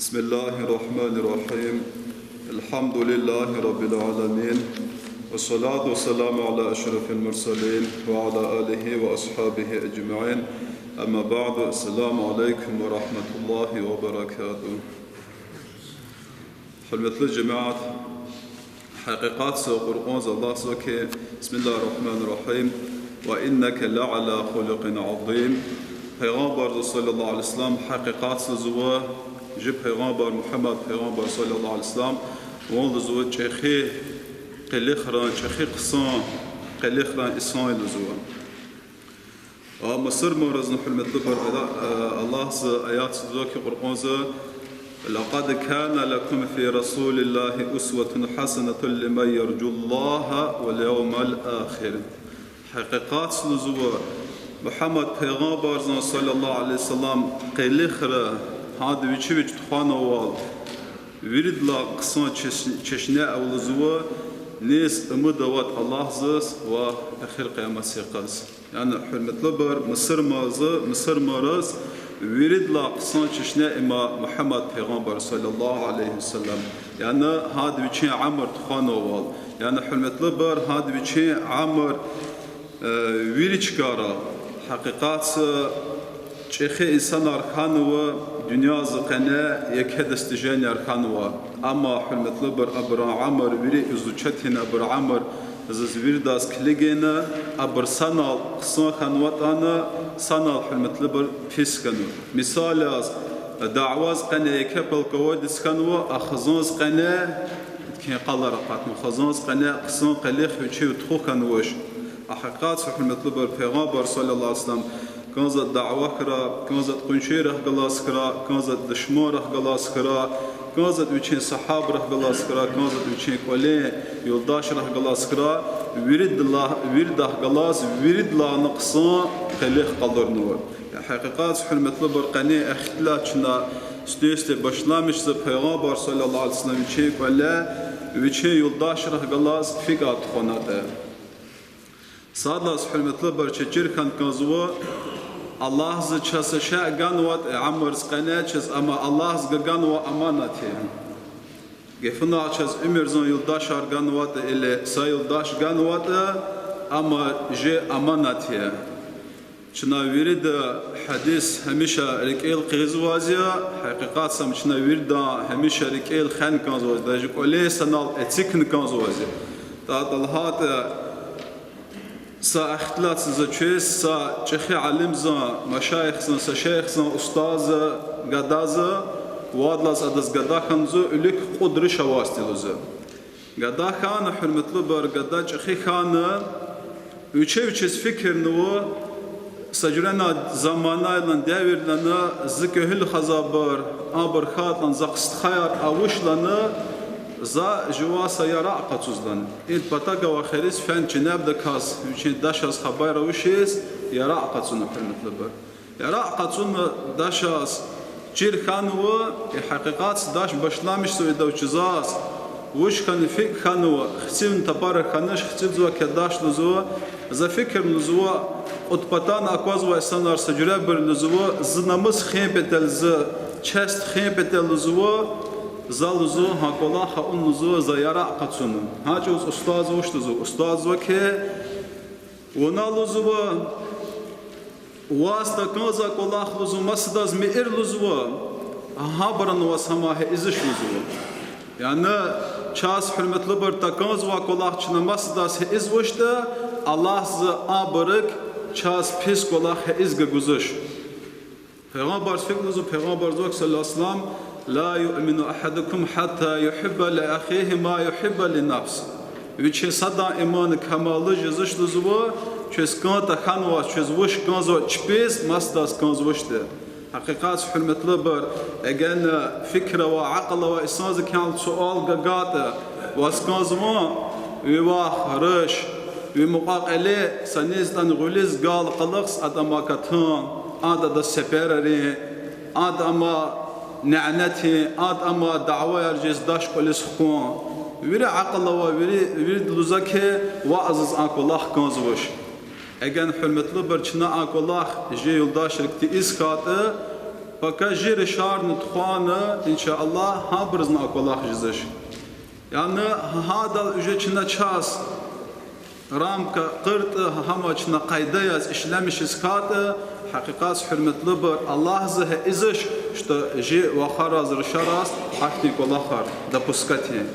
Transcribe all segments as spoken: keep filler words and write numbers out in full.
بسم الله الرحمن الرحيم. الحمد لله رب العالمين. والصلاة والسلام على أشرف المرسلين وعلى آله وأصحابه أجمعين. أما بعد. السلام عليكم ورحمة الله وبركاته. Гьуьрметлу жемят, гьакъикъатса Къуръанза Аллагьза ки, بسم الله الرحمن الرحيم، وإنك لعلى خلق عظيم. Пайгъамбарза صلى الله عليه وسلم гьакъикъатса лугьузва, жи пайгъамбар Мугьаммад пайгъамбар صلى الله عليه وسلم, вун лугьузва чӀехи къилихран, чӀехи хъсан къилихран инсан я лугьузва. Ва мусурманризни, гьуьрметлубур, Аллагьза аятза лугьузва ки Къуръанза: لقد كان لكم في رسول الله أسوة حسنة لمن يرجو الله واليوم الآخر. Гьакъикъатса лугьузва, Мугьаммад пайгъамбарзан صلى الله عليه وسلم къилихра, гьада вичи вич тухванвайвал, виридалай хъсан чеш-, чешне ава лугьузва, низ умуд аватӀа Аллагьзаз ва эхир къиямат йикъаз. Яни, гьуьрметлубур, мусурманза, мусурманриз виридалай хъсан чешне им я Мугьаммад пайгъамбар صلى الله عليه وسلم. Яни, гьада вичин уьмуьр тухванвайвал. Яни, гьуьрметлубур, гьада вичин уьмуьр, э, вири чкайра, гьакъикъатса, чӀехи инсанар хьанва дуьньядин къене, еке достиженияр хьанва. Амма, гьуьрметлубур, абурун уьмуьр вири изучать авуна, абурун уьмуьр заз виридаз килигна, абур санал хъсан хьанватӀани, санал, гьуьрметлубур, пис хьанва. Мисал яз, дяведин къене еке полководец хьанва, а хизандин къене, идкин къалар акъатна, хизандин къене хъсан къилих вичив тухун хьанвач. Гьакъикъатса, гьуьрметлубур, пайгъамбар صلى الله عليه وسلم кӀанзаватӀа дяве хьурай, кӀанзаватӀа къуншийрихъ галаз хьурай, кӀанзаватӀа душманрихъ галаз хьурай, кӀанзаватӀа вичин сагьабийрихъ галаз хьурай, кӀанзаватӀа вичин кӀвалин юлдашрихъ галаз хьурай, виридалай, виридахъ галаз, виридалайни хъсан къилих къалурнава. Гьакъикъатса, гьуьрметлубур, къенин ихтилат чна сифте-сифте башламишзава пайгъамбар صلى الله عليه وسلم вичин кӀвале, вичин юлдашрихъ галаз фикӀ тухванайтӀа. Сад лагьайди, гьуьрметлубур, чаз чир хьана кӀанзава, Аллагьза чаз са шей ганватӀа, уьмуьрдин къене чаз, амма Аллагьза ганвай аманат я. Гефуна чаз уьмуьрдин юлдашар ганватӀа или са юлдаш ганватӀа, амма жи аманат я. Чна вирида гьадис гьамиша рикӀел хкизвайди я, гьакъикъатса чна вирида гьамиша рикӀел хвена кӀанзавайди я, даже кӀвале санал эцигна кӀанзавайди я. ТӀа лагьайтӀа, са ихтилатза чвез са чӀехи алимзан, машаихзан, са шейхзан, устазза, гадаза, вад лагьайди адаз гада хьанва, вилик кьуд руш авайди я лугьузва. Гада хьана, гьуьрметлубур, гада чӀехи хьана, вичи вичиз фикирнава, са жуьрена заманайрилай, девирдилай зи кӀвализ хьайибур, абур хьайитӀа за стхаяр авуш лагьана, за жуваз са яракь къачуз лагьана. И патав гвай хийириз фена чинебдаказ, вичин дашаз хабар авачиз, яракь къачуна, гьуьрметлубур. Яракь къачуна дашаз чир хьанва, и гьакъикъатса даш башламишзава ида вучиз, вуч хьана фикӀ хьанва, хцин тапара хьанач, хци лугьузва, кведач лугьузва, за фикирна лугьузва, кьуд патав аквазвай инсанар са жуьребур лугьузва, зи намус хуьн патал, зи честь хуьн патал лугьузва, за лугьузва, гьа кӀвалах авуна лугьузва, за яракь къачуна. Гьа чӀавуз устаз вуч лугьузва, устаз лугьузва хьи, вуна лугьузва, ваз такӀанзавай кӀвалах лугьузва, масадаз мийир лугьузва, гьабурани ваз гьам ийизвач лугьузва. Яни чаз, гьуьрметлубур, такӀанзавай кӀвалах чна масадаз ийизвачтӀа, Аллагьза абурукай чаз пис кӀвалах ийиз гузвач. Пайгъамбарза фикӀ лугьузва, Пайгъамбарза лугьузва صلى الله عليه وسلم: لا يؤمن أحدكم حتى يحب لأخيه ما يحب لنفسه. Вичин садан иман камаллу жезвач лугьузва, чаз кӀан тахьанваз, чаз вуч кӀанзаватӀа чпиз масадаз кӀанзавачтӀа. Гьакъикъатса, гьуьрметлубур, эгер фикир авай, акьул авай инсанза кӀан суал гагатӀа, ваз кӀанзава ви вах, руш, ви мукьва-кьили, са низ ятӀани гъуьлуьз, гал-къалахъз ада ама катун, ада адаз сеперар ийин, ада ама нянетин, ада ама дявеяр жез, даш кӀвализ хкун. Вири акьул авай, вири, вирида лугьузва хьи, ваъ, заз а кӀвалах кӀанзавач. Эгер, гьуьрметлубур, чна а кӀвалах жи юлдашрик тийиз хьайитӀа, Пака жи рушарни тухвана, иншааллагь, гьабурузни а кӀвалах жезач. Яни гьадал уже чна чаз рамка къуртӀа, гьам чна къайда яз ишлемишиз хьайитӀа, гьакъикъатда, гьуьрметлубур, Аллагьза гьа изаш, что жи вахараз, рушараз ахьтин кӀвалахар допускать ийин.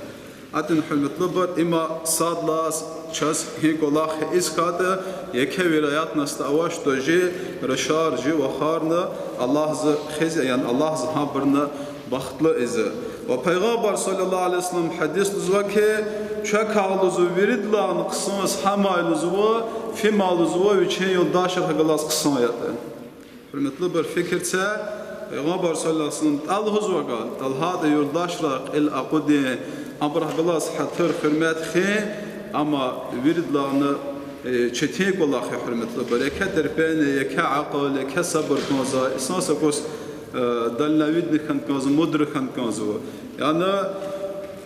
Атун, гьуьрметлубур, има сад лагьай чаз гьи кӀвалах гьа из хьайитӀа, еке вероятность ава, что жи рушар, жи вахарни Аллагьза хизва, яни Аллагьза гьабурни бахтлу ийизва. Ва Пайгъамбар صلى الله عليه وسلم гьадис лугьузва хьи, чакай лугьузва виридалайни хъсан гьам я лугьузва, фима лугьузва вичин юлдашрихъ галаз хъсан ятӀа. Гьуьрметлубур, фикир це, Пайгъамбар صلى الله عليه وسلم тӀа лугьузва гьа, тӀа лагьайтӀа юлдашра кьил акъудин, абурухъ галаз хатур, гьуьрмет хьун, амма виридалайни, э, четин кӀвалах я, гьуьрметлубур. Еке терпение, еке акьул, еке сабур кӀанзава, инсан са кӀус, э, дальновидный хьана кӀанзава, мудрый хьана кӀанзава. Яни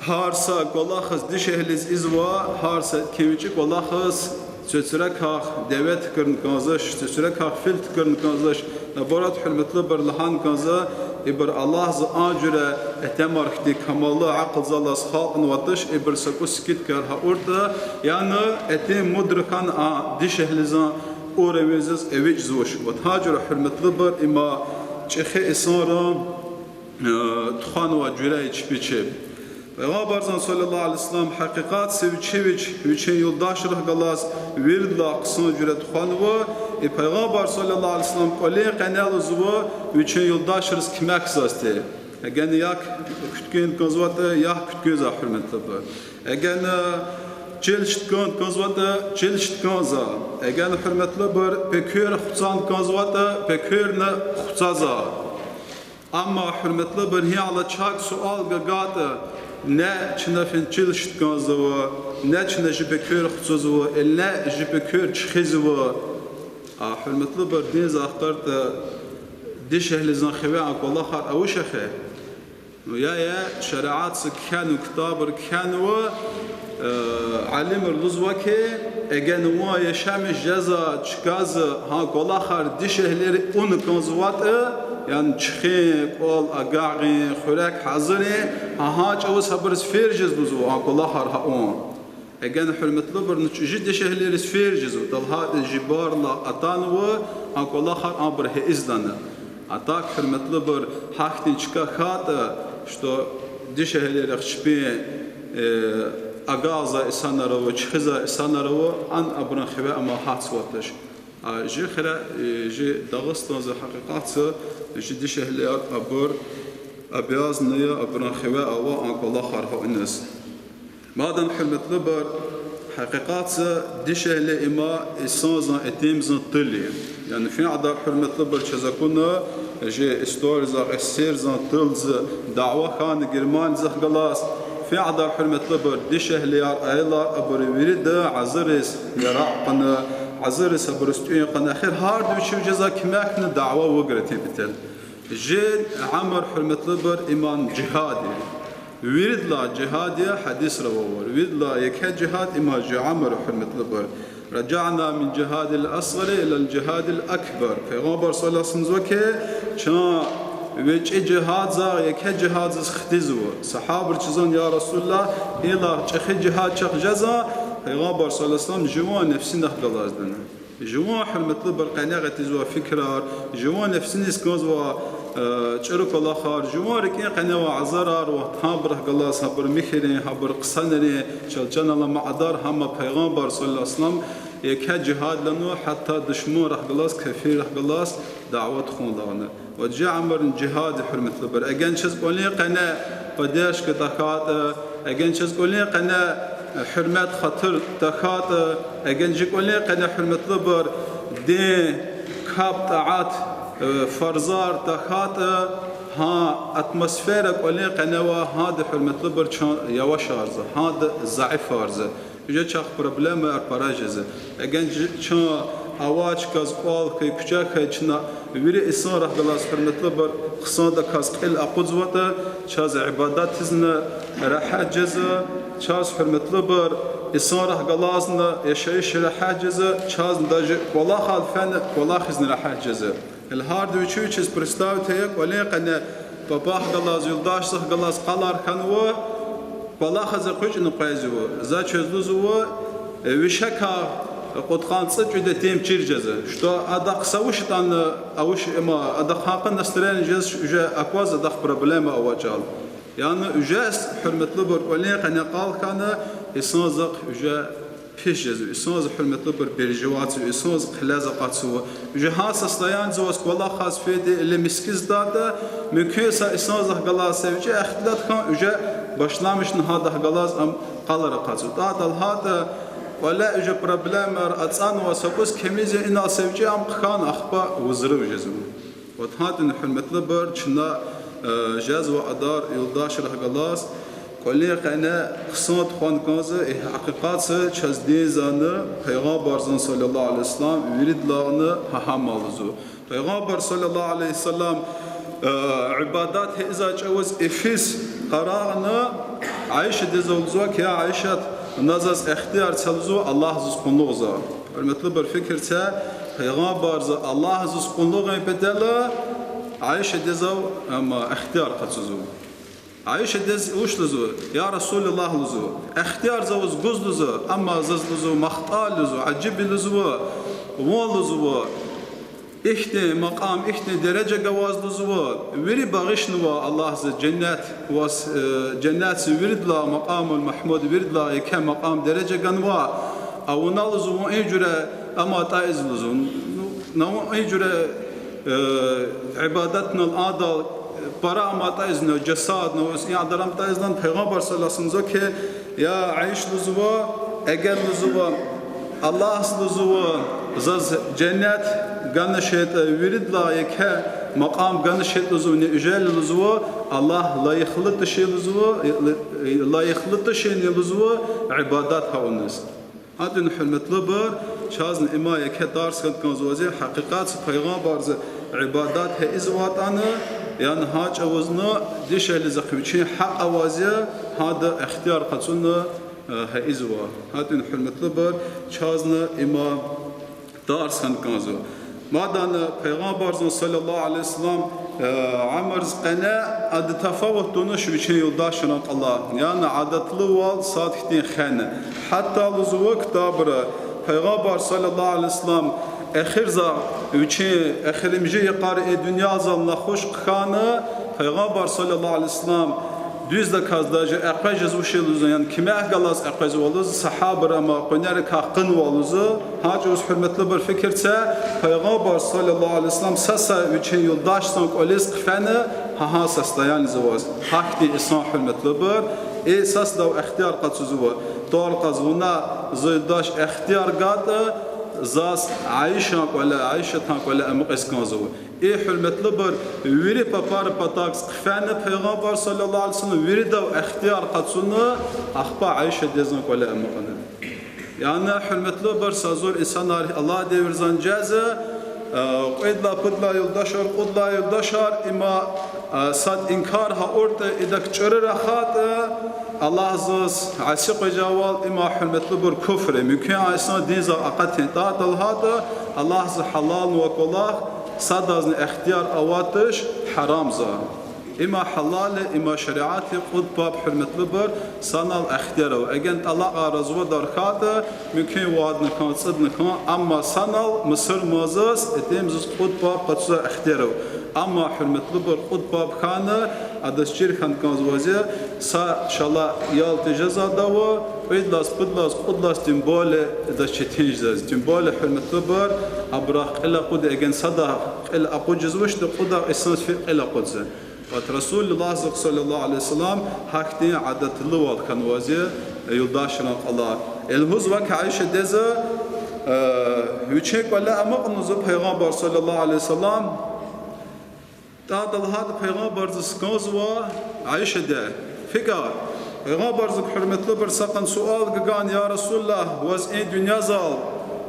гьар са кӀвалахиз дишегьлиз ийизва, гьар са кӀевичӀи кӀвалахиз цуькверикай деве тукӀурна кӀанзавач, цуькверикай фил тукӀурна кӀанзавач. Наоборот, гьуьрметлубур, лагьана кӀанзава, ибур Аллагьза а жуьре итимар хьтин камаллу акьул заллаз халкьнаватӀа, ибур са кӀус скидка авуртӀа, яни итим мудрый хьана а дишегьлидин уровеньдиз эвичӀзавач. Вот гьа жуьре, гьуьрметлубур, има чӀехи инсанрин э, тухванвай жуьре я чпи чеб. Пайгъамбарзан صلى الله عليه وسلم гьакъикъатда вичи вич, вичин юлдашрихъ галаз виридалай хъсан жуьре тухванва, и Пайгъамбар صلى الله عليه وسلم кӀвалин къене лугьузва вичин юлдашриз куьмекзавайди. Эгер як куьткӀун кӀанзаватӀа, як куьткӀуьнза, гьуьрметлубур. Эгер чил чуткӀун кӀанзаватӀа, чил чуткӀунза. Эгер, гьуьрметлубур, пекуьр хуцан кӀанзаватӀа, пекуьрни хуцаза. Амма, гьуьрметлубур, гьи алачаг суал гагатӀа, не чна фин чил чуткӀунзава, не чна жи пекуьр хуцузва, или не жи пекуьр чуьхуьзва. А, гьуьрметлубур, диндиз ахтарда, дишегьлидин хиве а кӀвалахар авачир хьи. Ну, я, я, шариатда кхьенва, ктабра кхьенва, э, алимри лугьузва хьи, эгер вун яшамиш жеза чкадиз гьа кӀвалахар дишегьлийри авуна кӀанзаватӀа, яни чуьхуьн, кӀвал агакьун, хуьрек гьазурун, гьа, гьа чӀавуз гьабуруз ферз жез лугьузва гьа кӀвалахар гьа авун. Эгер, гьуьрметлубур, ну, жи дишегьлийриз ферз жезва, тӀа лагьайтӀа жибарла атанва, а кӀвалахар абур гьа ийиз лагьана. А так, гьуьрметлубур, гьахьтин чка хьайитӀа, что дишегьлийрихъ чпин, э, агакьзавай инсанар ава, чуьхуьзавай инсанар ава, ан абурун хиве амал гьатзавач. А жи хире, э, жи Дагъустанда гьакъикъатда жи дишегьлияр абур обязаны я, абурун хиве ава а кӀвалахар гьа авуниз. Мадни, гьуьрметлубур, гьакъикъатда дишегьли има инсандин, итимдин тил я. Яни фин кьадар, гьуьрметлубур, чаз акуна жи историяда, эсирда тилдиз дяве хьана Германиядихъ галаз. Фин кьадар, гьуьрметлубур, дишегьлияр, аялар, абур вирида гьазуриз яракь хьана, гьазуриз абуруз тӀуьн хьана, эхир гьарда вичи вичиз куьмекна дяве вугритин патал. Жи амал, гьуьрметлубур, има жигьад я. Виридалай жигьад я, гьадисра авайвал. Виридалай еке жигьад има жи амал, гьуьрметлубур. رجعنا من الجهاد الأصغر إلى الجهاد الأكبر. Пайгъамбар صلى الله عليه وسلم лугьузва хьи, чун вичӀи жигьаддихъ еке жигьаддиз хтизва. Сагьабайри лугьузва: يا رسول الله, идалай чӀехи жигьад чахъ жезва? Пайгъамбар صلى الله عليه وسلم жуван нефсинихъ галаз лагьана. Жуван, гьуьрметлубур, къене гъетизвай фикирар, жуван нефсиниз кӀанзавай, э, чӀуру кӀвалахар, жуван рикӀин къене авай азарар ва гьабурухъ галаз, гьабур михьрин, гьабур хъсанрин, чал чан аламай кьадар, гьам Пайгъамбар صلى الله عليه وسلم еке жигьад лагьана, гьатта душманрихъ галаз, кафиррихъ галаз дяве тухун лагьана. Ва жи амални жигьад я, гьуьрметлубур. Эгер чаз кӀвалин къене поддержка тахьайтӀа, эгер чаз кӀвалин къене, э, гьуьрмет, хатур тахьайтӀа, эгер жи кӀвалин къене, гьуьрметлубур, дин, капӀ, тӀаат, э, фарзар тахьайтӀа, гьа атмосфера кӀвалин къене авай, гьада, гьуьрметлубур, чун явашарзава, гьада зайифарзава. Уже чахъ проблемаяр пара жезва. Эгер жи-, чун авай чкадиз, кӀвал хьайи, куьче хьайи, чна вири инсанрихъ галаз, гьуьрметлубур, хъсандаказ кьил акъудзаватӀа, чаз ибадатдизни регьят жезва, чаз, гьуьрметлубур, инсанрихъ галазни яшайиш регьят жезва, чаз даже кӀвалахал фена кӀвалахизни регьят жезва. Гьеле гьарда вичи вичиз представить ая, кӀвалин къене папахъ галаз, юлдашзахъ галаз къалар хьанва, кӀвалахаз экъечӀна къвезва. За чаз лугьузва, э, вишекай кьудкъанни цӀекӀуьд итим чир жезва. Что адахъ са вуч ятӀани, а вуч има, адахъ гьакӀ настроение жез, уже акваз адахъ проблема авачӀал. Яни уже, гьуьрметлубур, кӀвалин къене къал хьана, инсанзахъ уже пис жезва, инсанзахъ, гьуьрметлубур, переживать ийизва, инсанзахъ хъилез акъатзава. Уже гьа состояниедиз кӀвалахаз фейитӀа или мискӀиндатӀа, мумкин са инсанзахъ галаз са вичӀи ихтилат хьана, уже башламишна гьадахъ галаз ам къалара акъатзава. ТӀа далгьатӀа, кӀвале уже проблемаяр ацӀанва, са кӀус кимиз я, инал са вичӀи ам хъхьана, ахпа взрыв жезва. Вот гьатӀани, гьуьрметлубур, чна, э, жезва адар юлдашрахъ галаз, кӀвалин къене хъсан тухвана кӀанзава, и гьакъикъатза чаз динзани, Пайгъамбарзани, صلى الله عليه وسلم, виридалайни гьа гьамал лугьузва. Пайгъамбар, صلى الله عليه وسلم, э, ибадат гьа ийизвай чӀавуз йифиз къарагъна, Аишадиз лугьузва хьи: я Аишат, на заз ихтияр це, лугьузва, Аллагьзаз къуллугъзава. Гьуьрметлубур, фикир це, Пайгъамбарзаз Аллагьзаз къуллугъун патал Аишадиз ам ихтияр къачузва. Аишадиз вуч лугьузва: я رسول الله, лугьузва, ихтияр за ваз гуз, лугьузва, амма заз, лугьузва, махтӀа, лугьузва, ажиб я, лугьузва, вун, лугьузва, ихьтин макьам, ихьтин дережа гваз, лугьузва, вири багъишнава Аллагьза, женнет ваз, э, женнетдин виридалай, макьамул-магьмуд виридалай еке макьам, дережа ганва, а вуна, лугьузва, вун и жуьре аматӀа ийиз, лугьузва. Ну, на вун и жуьре, э, ибадатнал адал пара аматӀа ийиз, на жасадна ваз и адар аматӀа ийиз лагьана, Пайгъамбар صلى الله عليه وسلم лугьузва хьи: я Аиша, лугьузва, эгер, лугьузва, Аллагьза, лугьузва, заз женнет гана шейтӀа, виридалай еке макьам гана шейтӀа, лугьузва, неужели, лугьузва, Аллагь лайихлу тушир, лугьузва, лайихлу туширни, лугьузва, ибадат гьавуниз? Гьатин, гьуьрметлубур, чазни има еке тарс хьана кӀанзава зи, гьакъикъатда Пайгъамбарза ибадат гьа ийизватӀани, яни гьа чӀавузни дишегьлидихъ вичин гьакъ аваз я, гьада ихтияр къачуна, э, гьа ийизва. Гьатин, гьуьрметлубур, чазни има тарс хьана кӀанзава. Мадни Пайгъамбарзан, صلى الله عليه وسلم, э, уьмуьрдин къене ада тафават тунач вичин юлдашрин кьилел. Яни адатлувал сад хьтин хвена. Гьатта лугьузва ктабра, Пайгъамбар, صلى الله عليه وسلم, эхирза вичин эхиримжи йикъар и дуьньязал нахуш хъхьана, Пайгъамбар, صلى الله عليه وسلم, дуьздаказ даже экъвез жезвачир лугьузва, яни кимехъ галаз экъвезва лугьузва, сагьабайри ам къуьнерикай хъувунвай лугьузва. Гьа чӀавуз, гьуьрметлубур, фикир це, Пайгъамбар, صلى الله عليه وسلم, са-са вичин юлдашдин кӀвализ хъфена, гьа-гьа состояниедиз аваз. Гьахьтин инсан, гьуьрметлубур, и сасдав ихтияр къачузва, тӀвар кьаз вуна зи юлдаш ихтияр гайитӀа, заз Аишан кӀвале, Аишатан кӀвале амукьиз кӀанзава. И, гьуьрметлубур, вири папар патахъ хъфена Пайгъамбар, صلى الله عليه وسلم, виридав ихтияр къачуна, ахпа Аишадизан кӀвале амукьна. Яни, гьуьрметлубур, са зур инсанар алай девирзан жезва, э, кьвед лагьай, пуд лагьай юлдашар, кьуд лагьай юлдашар, има, э, сад инкар гьа авуртӀа, идак чӀуру рахайтӀа, Аллагьзаз аси къвезвайвал, има, гьуьрметлубур, куфр я. Мумкин я инсан динзай акъатун, тӀа далгьатӀа, Аллагьза гьалалнавай кӀвалах садазни ихтияр аватуш гьарамза. Има гьалал я, има шариатди кьуд паб, гьуьрметлубур, санал ихтияр ава. Эгер тӀалакьар, разводар хьайитӀа, мумкин вад хьана, цӀуд хьана, амма санал мусурманзаз, итимзаз кьуд паб къачуза ихтияр ава. Амма, гьуьрметлубур, кьуд паб хьана, адаз чир хьана кӀанзава зи, са шала ял тежезвайди ава, кьвед лагьай, пуд лагьай, кьуд лагьай, тем более, адаз четин жезва. Тем более, гьуьрметлубур, абурухъ кьил акъуд, эгер садахъ кьил акъудиз жезвачтӀа, кьудахъ инсанза фи кьил акъудзава. Вот Расулуллагьзахъ, صلى الله عليه وسلم, гьахьтин адатлувал хьанва зи юлдашрин кьилел. Лугьузва хьи Аишадиз, э, вичин кӀвале амукьнава Пайгъамбар, صلى الله عليه وسلم, тӀа далгьатӀа Пайгъамбардиз кӀанзава Аишади. ФикӀа, Пайгъамбардиз, гьуьрметлубур, са къене суал гугана: я Расулуллагь, ваз и дуьньязал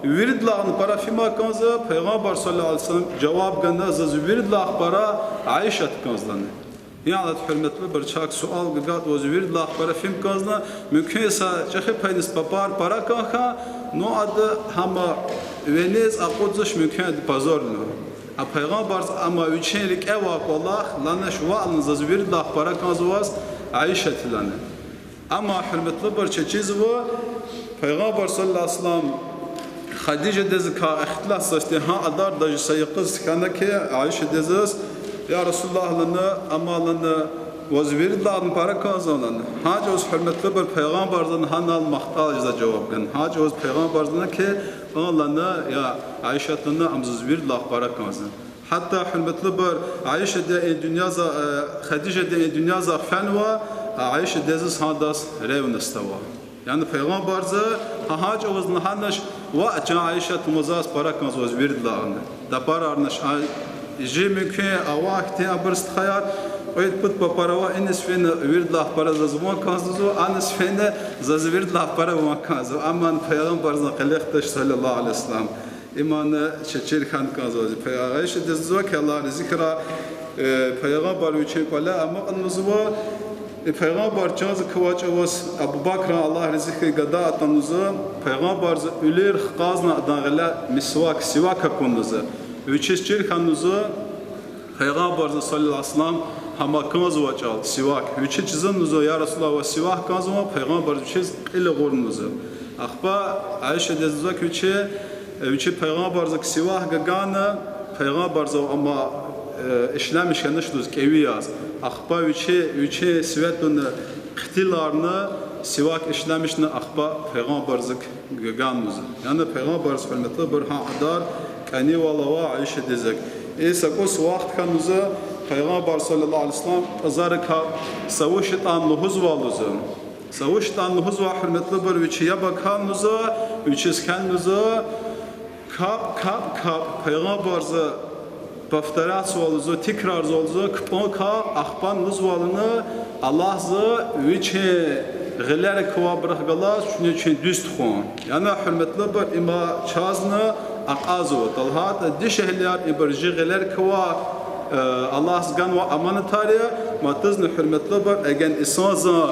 виридалайни пара фима кӀанзава? Пайгъамбар, صلى الله عليه وسلم, жаваб гана: заз виридалай пара Аишат кӀанзавани. Яни, гьуьрметлубур, чак суал гугатӀа, ваз виридалай пара фима кӀанзавани, мумкин са чӀехи паюниз папар пара кӀан хьана, ну, ада гьама виниз акъудзавач, мумкин ада позорнава. А Пайгъамбарза амма вичин рикӀе авай кӀвалах, ланач, ваъ лана, заз виридалай пара кӀанзаваз Аишат я лана. Амма, гьуьрметлубур, чаз чизва, Пайгъамбар صلى الله عليه وسلم Хадижадизакай ихтилатзавайди гьа адар даже са йикъуз хьана хьи, Аишадиз: Я Расулуллагь, лана, амма, лана, ваз виридалайни пара кӀанзава лана. Гьа чӀавуз, гьуьрметлубур, Пайгъамбарза лана гьанал махтӀал жезвай жаваб гана. Гьа чӀавуз Пайгъамбарза лана хьи, ан лана, я Аишат лана, ам заз виридалай пара кӀанзава. Гьатта, гьуьрметлубур, Аишади и дуьньяза, э, Хадижади и дуьньяза фенва, а Аишадиз гьадаз ревность ава. Яни Пайгъамбарза гьа, гьа чӀавуз лагьанач, ваъ, чан Аишат, вун заз пара кӀанзава ваз виридалайни. Тапарарнач, а, жи мумкин авай хьтин абур стхаяр, кьвед-пуд папар авай, иниз фена виридалай пара заз ван кӀанзава, аниз фена заз виридалай пара ван кӀанзава. Амма Пайгъамбарзан къилих туш, صلى الله عليه وسلم. Имана чаз чир хьана кӀанзава. Пай-, Аишадиз лугьузва хьи, Аллагь рази хьурай, э, Пайгъамбар вичин кӀвале амукьна лугьузва, и Пайгъамбар чанза квай чӀавуз Абу Бакран, Аллагь рази хьуй, гада атана лугьузва, Пайгъамбарза уьлуьр хкажна адан гъиле мисвак, сивак акуна лугьузва. Вичиз чир хьана лугьузва, Пайгъамбарза صلى الله عليه وسلم гьам кӀанзавай чӀал, сивак. Вичи чизва лугьузва, я Расулуллагь, ваз сивак кӀанзава, Пайгъамбарза вичиз кьил агъурна лугьузва. Ахпа Аишадиз лугьузва хьи, вичи, вичи Пайгъамбарзакай сивак гагана, Пайгъамбарза амма, э, ишлемиш хьанач лугьуз кӀеви яз. Ахпа вичи, вичин светунин хътиларна сивак ишлемишна, ахпа Пайгъамбарзакай гагана лугьузва. Яни Пайгъамбарза, гьуьрметлубур, гьа адар кӀанивал авай Аишадизакай. И са кӀус вахт хьана лугьузва, Пайгъамбар صلى الله عليه وسلم пӀазарикай са вуч ятӀани лугьузвай лугьузва. Са вуч ятӀани лугьузвай, гьуьрметлубур, вичи яб акана лугьузва, вичиз хьана лугьузва, капӀ, капӀ, капӀ, Пайгъамбарза повторятзавай лугьузва, тикрарзавай лугьузва, кпӀун капӀ, ахпа лугьузвай лана, Аллагьза вичин гъилерик квайбурухъ галаз чуьне чун дуьз тухун. Яни, гьуьрметлубур, има чазни акьазва. ТӀа лагьайтӀа дишегьлияр, ибур жи гъилерик квай, э, Аллагьза ганвай аманатар я, матазни, гьуьрметлубур, эгер инсанзан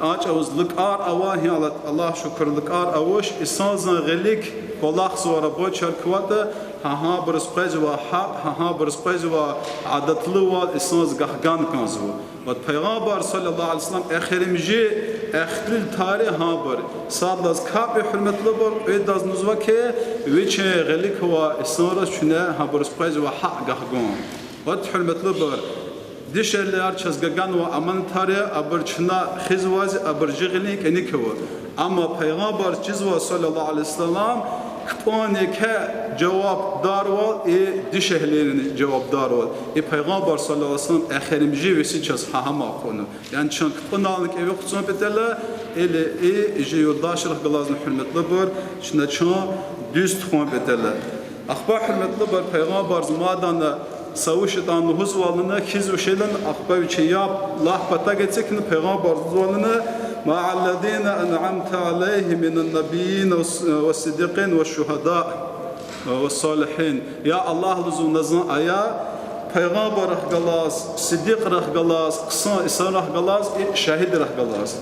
а чӀавуз лукӀар авай, гьи алат, Аллагь шукур, лукӀар авач, инсанзан гъилик кӀвалахзавай рабочияр кватӀа, гьа гьабуруз къвезвай гьакь, гьа гьабуруз къвезвай адатлувал инсанза гахган кӀанзава. Ва Пайгъамбар صلى الله عليه وسلم эхиримжи ихтилатар я гьабур. Сад лагьайди капӀ я, гьуьрметлубур, кьведазни лугьузва хьи, вичин гъилик квай инсанриз чуьне гьабуруз къвезвай гьакь гахгун. Ва, гьуьрметлубур, дишегьлияр чаз гаганвай аманатар я, абур чна хуьзвайди, абур жи гъилин кӀаник ава. Амма Пайгъамбар чизва صلى الله عليه وسلم кпӀунин еке жавабдарвал, и дишегьлийрин жавабдарвал. И Пайгъамбар صلى الله عليه وسلم эхиримжи веси чаз гьа гьам акъудна. Яни чун кпӀунални кӀеви хъсан патал, или и жи юлдашрихъ галазни, гьуьрметлубур, чна чун дуьз тухун патал. Ахпа, гьуьрметлубур, Пайгъамбарза мадни са вуч ятӀани лугьузвай лана, хуьзвай лана, ахпа вичин яб лап патав эцигна, Пайгъамбарза лугьузвай лана: مع الذين أنعمت عليهم من النبيين والصديقين والشهداء والصالحين. Я Аллагь, лугьузва, вуна зун ая Пайгъамбаррихъ галаз, сиддикьрихъ галаз, хъсан инсанрихъ галаз, и шагьидрихъ галаз.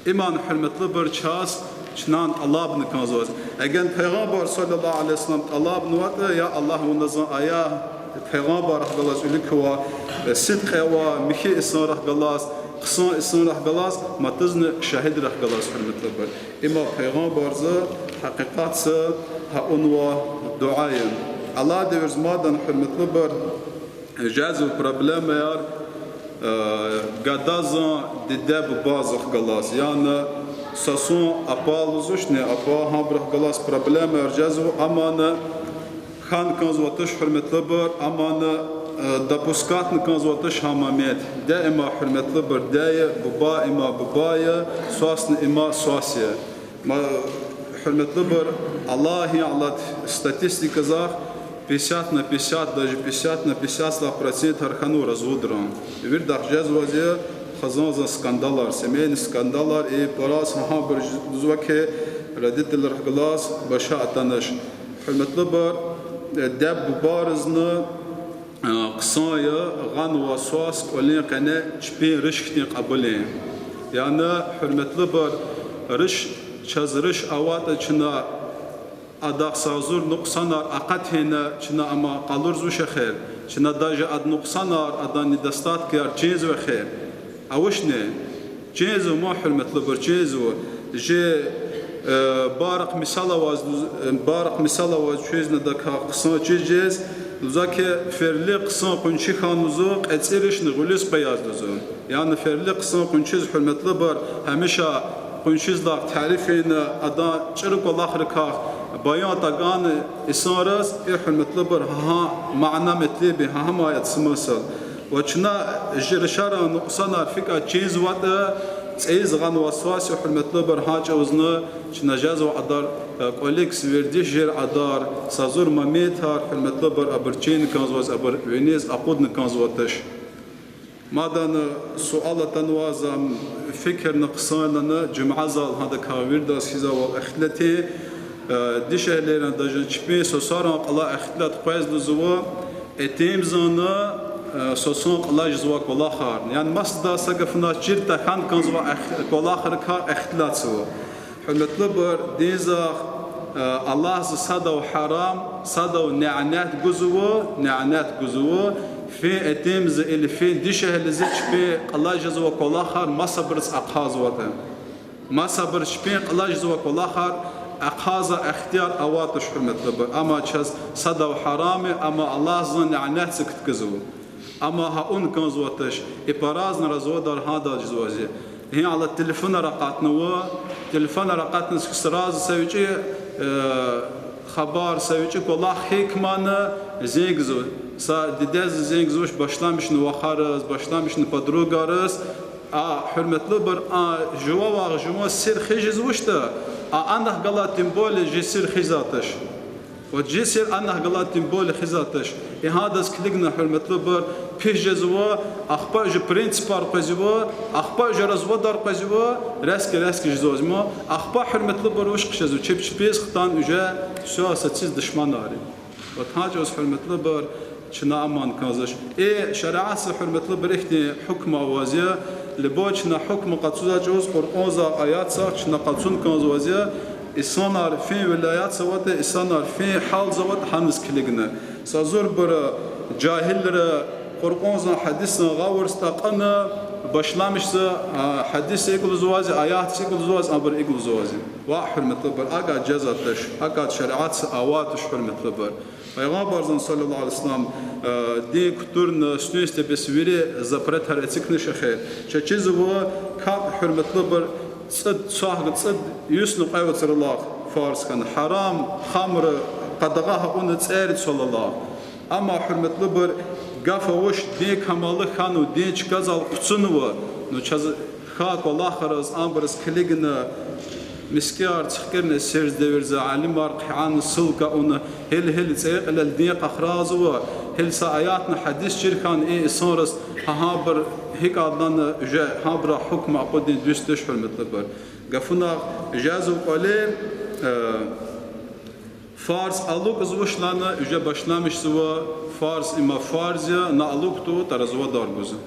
Иман, гьуьрметлубур, чаз чнан тӀалабна кӀанзавайди. Эгер Пайгъамбар صلى الله عليه وسلم тӀалабнаватӀа, я Аллагь, вуна зун ая Пайгъамбаррихъ галаз, уьлуькай, сидкьи авай, михьи инсанрихъ галаз, хъсан инсанрихъ галаз, матазни шагьидрихъ галаз, гьуьрметлубур. Има Пайгъамбарза гьакъикъатда гьа авунвай дуьа я. Алай девирза мадни, гьуьрметлубур, жезва проблемаяр, э, гадазан диде-бубазихъ галаз. Яни са йисан апа лугьузвачни, апа, гьабурухъ галаз проблемаяр жезва, амма хьана кӀанзавайди туш, гьуьрметлубур, амма, э, допускатьна кӀанзавайди туш гьа момент. Даима, гьуьрметлубур, даи, буба има буба я, свасни има свас я. Ма, гьуьрметлубур, Аллагьдин алат, статистиказахъ пятьдесят на пятьдесят, даже пятьдесят на пятьдесят лагьай процентар хьанва разводрин. Виридахъ жезвайди я хизанзан скандалар, семейный скандалар, и пара са гьабур жезва хьи, родителрихъ галаз баши атанач. Гьуьрметлубур, э, диде-бубайризни, э, хъсан я гъанвай свас кӀвалин къене чпин руш хьтин кьабулин. Яни, гьуьрметлубур, руш, чаз руш аватӀа, чна Адахъ са зур нукьсанар акъатна, чна ам къалурзавач эхир. Чна даже а нукьсанар, адан недостаткияр чизва эхир. Авачни? Чизва, ма, гьуьрметлубур, чизва. Жи, э, барахъ мисал аваз, э, барахъ мисал аваз чизвайдакай хъсан чиз жез, лугьузва хьи, ферли хъсан къунши хьанва лугьузва, кьецӀиришни гъуьлуьз къвеяз лугьузва. Яни ферли хъсан къуншиз, гьуьрметлубур, гьамиша къуншидилай тариф ийин, адан чӀуру кӀвалахрикай баян тагана инсанриз, э, гьуьрметлубур, гьа мана-метлеб я, гьа маяд смысл. Ва чна жи рушарин нукьсанар фикӀа чизватӀа, цӀийиз гъана васвас я, гьуьрметлубур, гьа чӀавузни чна жезва адар, э, кӀвалихъ вердиш жер адар, са зур моментар, гьуьрметлубур, абур чин кӀанзаваз, абур виниз акъудна кӀанзаватӀа. Мадни суал атанваз, ам фикирна хъсан лагьана, жуьмядал гьадакай виридаз хьизвайвал ихтилат я, э, дишегьлийрин, даже чпин сусарин кьилай ихтилат къвез лугьузва, итимзани, э, сусун кьиле жезвай кӀвалахар. Яни масада са гафуналди чир тахьана кӀанзавай эх-, кӀвалахрикай ихтилатзава. Гьуьрметлубур, динзахъ, э, Аллагьза садав гьарам, садав нянет гузва, нянет гузва, фин итимза или фин дишегьлиза чпин кьиле жезвай кӀвалахар масабуруз ахъазватӀа. Масабуруз чпин кьиле жезвай кӀвалахар ахъаза ихтияр аватуш, гьуьрметлубур. Амма чаз садав гьарам я, амма Аллагьзан нянетза куткузва. Амма гьа авун кӀанзаватӀа, и по-разному разводар гьадаз жезвази. Гьинала телефонар акъатнава, телефонар акъатна сразу са вичӀи, э, хабар, са вичӀи кӀвалах гьикӀ мана, зенгзава. Са дидедиз зенгзавач, башламишна вахариз, башламишна подругариз. А, гьуьрметлубур, а жувавай жуван сир хижизвачтӀа, а анахъ галай тем более жи сир хизватӀа. Ва жи сир анахъ галай тем более хизватӀа. И гьадаз килигна, гьуьрметлубур, пис жезва, ахпа жи принципар къвезва, ахпа жи разводар къвезва, резки-резки жезвази ма, ахпа, гьуьрметлубур, вуч хъжезва, чеб чпиз хтан уже всё, са циз душманар я. Ва гьа чӀавуз, гьуьрметлубур, чна аман кӀанзавач. И шариатза, гьуьрметлубур, ихьтин гьукум аваз я, либо чна гьукум къачузвай чӀавуз Къуръанзай, аятзай чна къачун кӀанзаваз я, инсанар фин вилаятзаватӀа, инсанар фин гьалзаватӀа гьаниз килигна. Са зурбур жагьилри Къуръанзан, гьадисзан гъавурда такьана, башламишза, а, гьадисза икӀ лугьузвази, аятза икӀ лугьузвази, абур икӀ лугьузвази. Ва, гьуьрметлубур, акӀ жезватӀа, акӀ шариатза аватӀа, гьуьрметлубур. Пайгъамбарзан, صلى الله عليه وسلم, э, дин кутурна сунисте бес вири запретар эцигна эхир. Чаз чизва капӀ, гьуьрметлубур, цӀуд, цвагь цӀуд йисни кьве вацралай фарз хьана. Гьарам, хамр къадагъа авуна цӀерид цвалалай. Амма, гьуьрметлубур, гаф авач, дин камаллу хьанва, дин чкадал хъуцунва, ну чаз хьай кӀвалахриз, абуруз килигна, мискӀинар цихкӀирна, сир девирзава, алимар хъийида, ссылка авуна, гьил-гьил цӀийи кьилел дин къахразва, гьил са аятни гьадисни чир хьана, и инсанриз гьа-гьабур гьикӀ лагьана, уже гьабурай гьукум акъудун дуьз туш, гьуьрметлубур. Гафунихъ жезва кӀвале, э, фарз алукӀзавач лагьана, уже башламишзава, фарз, им фарз я, на алукӀдатӀа разводар гузва.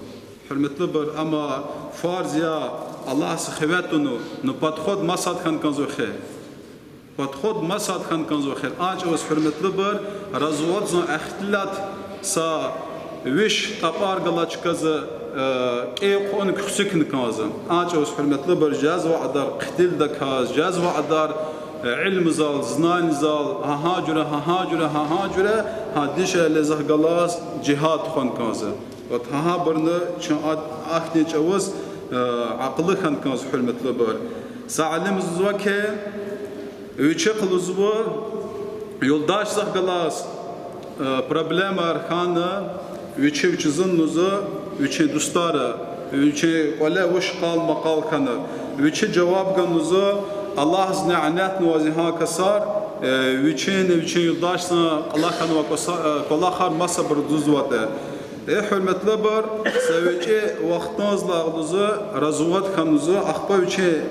Гьуьрметлубур, амма фарз я, Аллагьза хиве тунва, ну подход масад хьана кӀанзава эхир. Подход масад хьана кӀанзава эхир. А чӀавуз, гьуьрметлубур, разводзан ихтилат са виш тӀапӀар галачказа, э, кӀи хъувун куьхсикна кӀанзава. А чӀавуз, гьуьрметлубур, жезвай адар хъуьтуьлдаказ, жезвай адар, э, илимзал, знанидал, гьа-гьа жуьре, гьа-гьа жуьре, гьа-гьа жуьре, гьа дишегьлидихъ галаз жигьад тухун кӀанзава. Вот гьа-гьабурни чун а-, ахьтин чӀавуз, э, акьуллу хьана кӀанзава, гьуьрметлубур. Са алим лугьузва хьи, вичи хъ лугьузва, юлдашдихъ галаз, э, проблемаяр хьана, вичи вичиз лугьузва, вичин дустара, вичин кӀвале вуч къал-макъал хьана, вичи жаваб гана лугьузва, Аллагьза нянетнаваз гьа касар, э, вичини вичин юлдашдин кьула хьанвай кӀваса-, э, кӀвалахар масабур дузватӀа. Э, гьуьрметлубур, са вичӀи вахтунзлай лугьузва, развод хьана лугьузва, ахпа вичин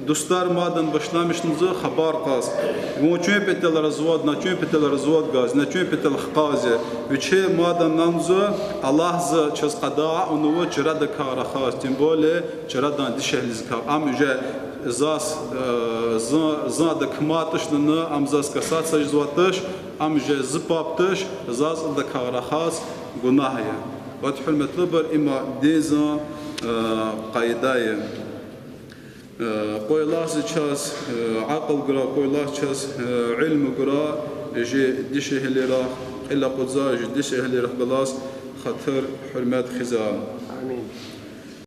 дустар мадни башламишна лугьузва хабар кьаз. Вун чун патал развод, на чун патал развод гваз, на чун патал хкажзава. Вичи мадни лагьана лугьузва, Аллагьза чаз къадагъа авунва чарадакай рахаз, тем более чарадан дишегьлидикай. Ам уже Заз, э, за-, занда куматӀа туш лугьуна, ам заз касаться жезватӀа туш, ам жез зи паб туш, заз адакай рахаз гунагь я. Вад гьуьрметлубур, има динда, э, къайда я. Э, къвайлаз чаз, э, акьул гурай, къвайлаз чаз, э, илим гурай, жи дишегьлийрихъ кьил акъудзай, жи дишегьлийрихъ галаз хатур, гьуьрмет хуьзвай. Амин.